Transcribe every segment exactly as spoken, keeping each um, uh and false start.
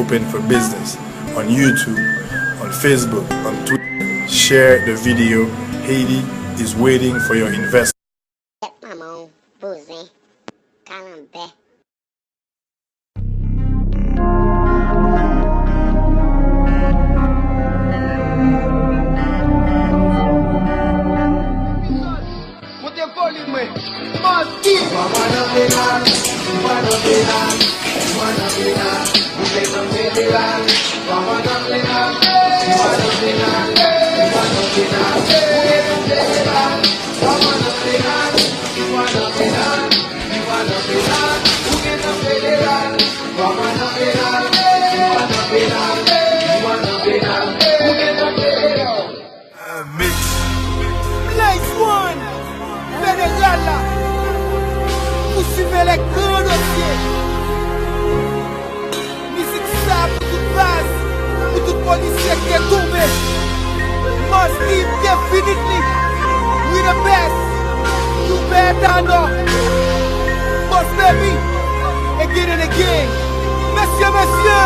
open for business on YouTube, on Facebook, on Twitter. Share the video. Haiti is waiting for your investment. Tèt manman w, bouzen, kalanbè. Monte volim mwen. Mòdi. Blaze One, Federal la, pou siveye gran dosye. Mizik sa pou tout baz, pou tout polisye ki te tonbe. Must be definitely, we the best, you better know. Boss Baby, again and again. Mesye, mesye,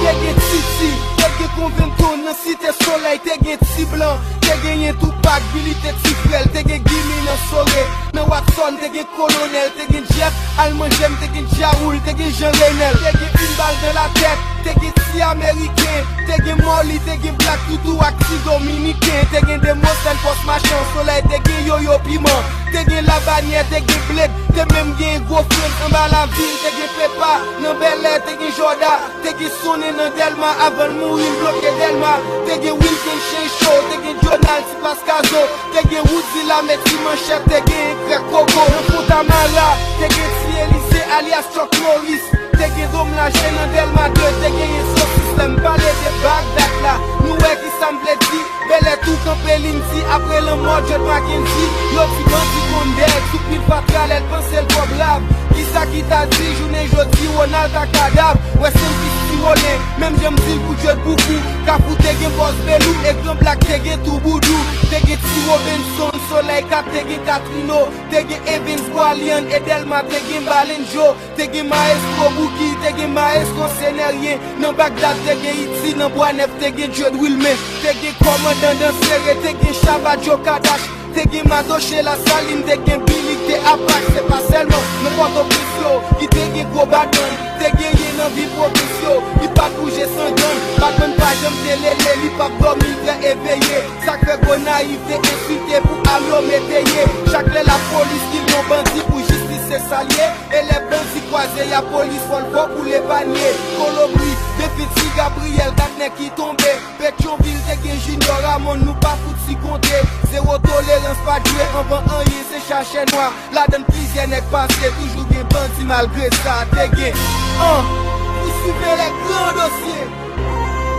te gen Titi, te gen Convento nan Site Solèy, te gen Ti Blan, te genyen Tupac, Billy te ti frè l, te gen Gimi nan Sore, nan Watson, te gen Kolonèl, te gen Jeff, al manje m, te gen Djawoul, te gen Jean Renel, te gen Une balle dans la tête, te gen Ti Ameriken, te gen Molly, te gen Black Doudou ak Ti Dominiken, te gen Demosthène Post Machan, Solèy, te gen Yoyo Piman, te gen Labanyè, te gen Blade, te menm gen Gwo Frans anba lavil, te gen Pepa nan Bèlè, te gen Jòda, te gen Sonnen nan Dèlma, avan l mouri l bloke Dèlma, te gen Wilken Chen Cho, te gen Jonal Ti Plas Kazo, te gen Woody Lamè Ti Manchèt, te gen Krèk Koko nan Fontamara, te gen Ti Elize alyas Chuck Norris, te gen Dom Laje nan Dèlma de, te genyen Sosis. Lè m pale de Bagdad la, nou wè kisa m vle di. Bèlè tou kanpe, li m di, apre lanmò George Mackenzie, yo di bandi konn dèyè sou pil fatra lè l panse l twò brav. Kisa ki ta di jounen jodi Ronald ta kadav? Wè se m ki siwonnen, menm jan m di l pou Djed Boufou, Kafou te gen Bòs Belou e Gran Blak te gen Touboudou, te gen Ti Robinson, Solèy kat, te gen Katrino, te gen Evens Bwalyann e Dèlma te gen Balenjo. Te gen Maestro Bouki, te gen Maestro Seneryen, nan Bagdad te gen Iti, nan Bwa Nèf te gen Djed Wilmen, te gen Kòmandan Dansere, te gen Shabba Joe Kadash, te gen Madoche Lasalin, te gen Billy k te Apache, se pa sèlman nan Pòtoprens yo ki te gen gwo badman, te genyen nan vil pwovens yo ki pa t bouje san gang, badman pa janm te lele, li p ap dòmi, l trè eveye, sa k fè Gonayiv te ensilte pou Alo Meteye, chak lè lapolis kil yon bandi pou jistis se sa l ye. E lè bandi kwaze y a polis fò l fò pou l epanye. Kolobri, Defiti, Gabriyèl, gad nèg ki tonbe. Petyonvil te gen Junior Ramon, nou pa fout si konte. Zewo tolerans, pa t jwe anvan anyen, se chache nwa. Ladann plizyè nèg pase, toujou gen bandi malgre sa. Te gen an pou siveye gran dosye.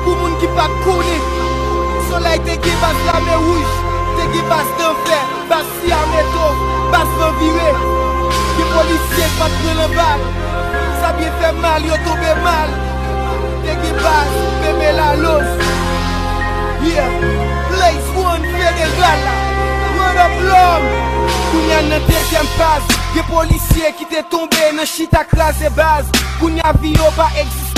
Pou moun ki pa t konnen, Solèy te gen baz Lame Wouj, te gen baz Danfè, baz Siameto, baz Van Vire. Gen polisye k pa t pran nan bal. Sa byen fè mal, yo tonbe mal. Te gen baz Bebe Laloz. Yeah, Blaze One Federal la. Run up lòm. Kounye a nan dezyèm faz, gen polisye ki te tonbe nan chita kraze baz. Kounye a vi yo pa egziste.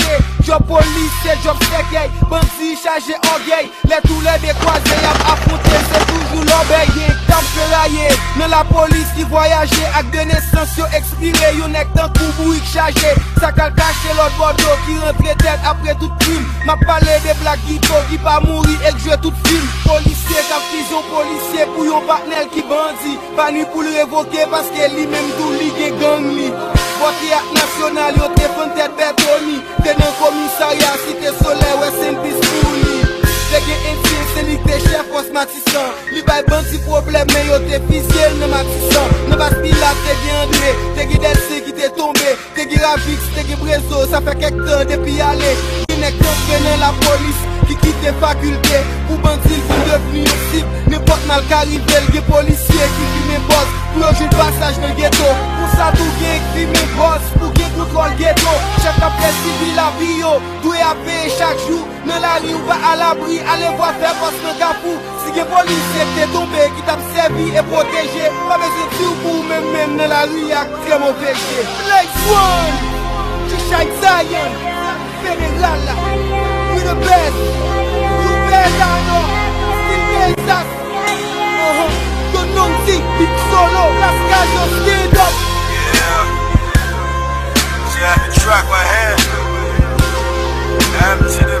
Djòb polis se djòb sèkèy. Bandi chaje ògèy. Lè toulède kwaze, y ap afwonte, se toujou lòbèy. Gen k ap feraye nan lapolis ki vwayaje ak de nesans yo ekspire. Yon nèg tankou bourik chaje, sa k al kache lòt bò dlo ki rantre tèt apre tout krim. M ap pale de Black Guito ki pa mouri e k jwe tout fim. Polisye k ap fize yon polisye pou yon patnè l ki bandi. Pa ni pou l revoke paske li menm tou li gen gang li. Bò teyat nasyonal yo te fann tèt Bètoni. Te nan komisarya Site Solèy, wè Senpis pou li. Te gen Endyen, se li k te chèf pòs Matisan. Li bay bandi pwoblèm, men yo te fizye l nan Matisan. Nan baz Pilat, te gen Andre, te gen Dèlsen ki te tonbe. Te gen Ravix, te gen Brezo, sa fè kèk tan depi ale. Gen nèg k antre nan lapolis ki kite fakilte pou bandi l vin devni yon sib. Nenpòt mal ka rive l, gen polisye ki fimen bòz pou yo jwenn pasaj nan geto. Konsa tou gen k fimen bòz pou gen kontwòl geto. Chèf k ap fè sivil lavi yo dwe ap veye chak jou. Nan lari ou pa alabri, alevwa fè pòs nan Kafou. Si gen polisye k te tonbe ki t ap sèvi e pwoteje, pa bezwen di w pou ou menm menm nan lari a k trè move je. Blaze One, Trichay Zion. Jeneral la, we the best. You better know. Still Texas. Uh-huh. Yo, Nonzi, Big Solo, Las Gazo, stand up. Yeah. She had the track right here. M T the